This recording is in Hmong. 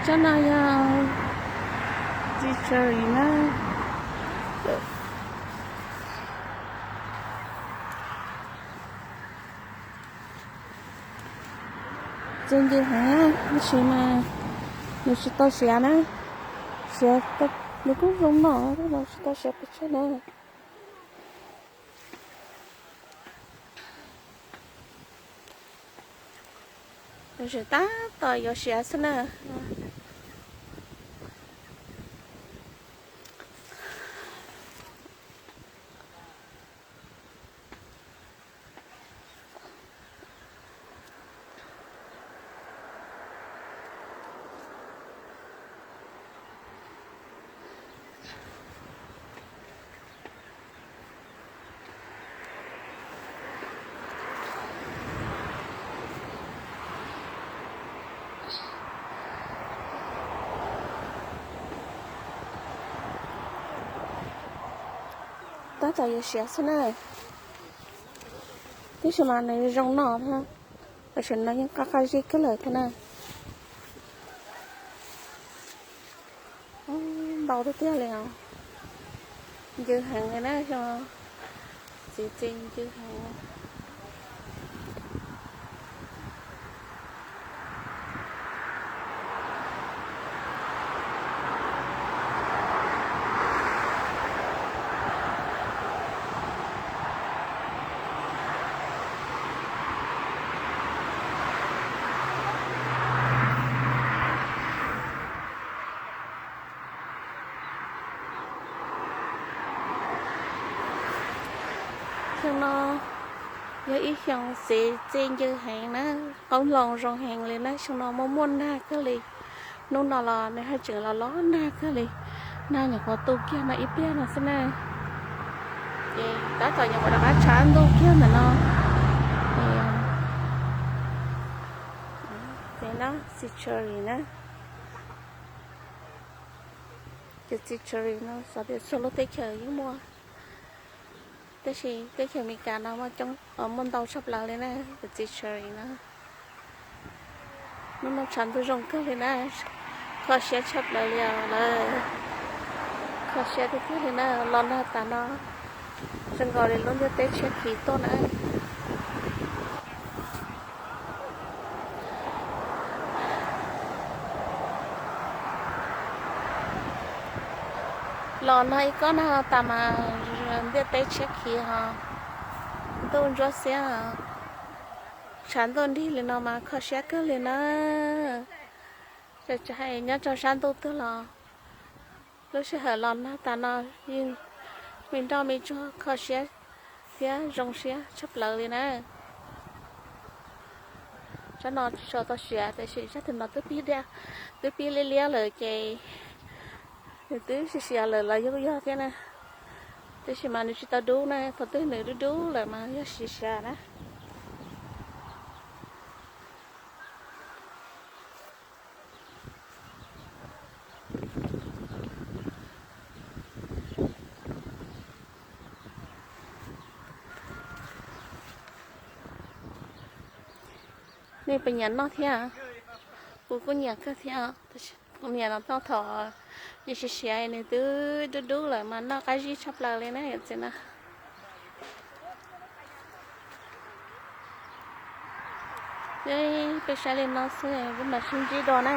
Cov no yog txiv cherry na. Txi ncw heev, tab sis mas nws tsis tau siav na. Siav, nws kuj zoo noj tab sis tsis tau siav pes tsawg na. Nws tseem tab tom yuav siav xwb na. Tab tom yuav siav xwb na. Tab sis mas nws zoo noj thiab, tam sim no yeej qab qab zib kawg lawm thiab na. Ntau tiag tiag li os. Ncw heev li na, txiv txi ncw heev. Xyoo no yog ib xyoo txiv txi ncw heev na, qoob loo zoo heev li na. Xyoo no muaj muaj nag kawg li. Hnub no los nws haj tseem los los nag kawg li. Nag nyuam qhuav tu kiag no ib pliag no xwb na. Ces tab tom nyuam qhuav rov qab tshav ntuj kiag ntawm no. Ces no txiv cherry na. Ces txiv cherry no xav tias txhua lub teb chaws yeej muaj, tab sis teb chaws Amelikas no muaj ntau tshaj plaws li na, ces txiv cherry no. Hnub no tshav ntuj zoo kawg li na, kho siab tshaj plaws li os lawm. Kho siab tiag tiag li na, los nag tas no zoo nkaus li lub ntiaj teb tshiab khiv tuaj na. Los nag ib kob nag tas mas ntiaj teb tshiab khiv ho, ntuj ntsuab xiab, tshav ntuj nrig li no mas kho siab kawg li na. Tsis hais nyob rau sab ntuj twg los lub sij hawm los nag tas no yeej me nroj me tsuag kho siab thiab zoo siab tshaj plaws li na. Sab no tsis tshua tau siav tiam sis sab twg no twb pib liab, twb pib liab liab lawm ces nws twb siav siav lawm los yog yog thiab na. Tab sis mas nws tsis tau dub na, thaum twg nws dub dub lawm mas yog siav siav na. Nej puas nyiam noj thiab? Kuv kuj nyiam kawg thiab. Kuv nyiam los thaum nws siav siav nws twb dub dub lawm mas noj qab zib tshaj plaws li na yom txiv na. Peb saib li no xwb peb mam sib ntsib dua na.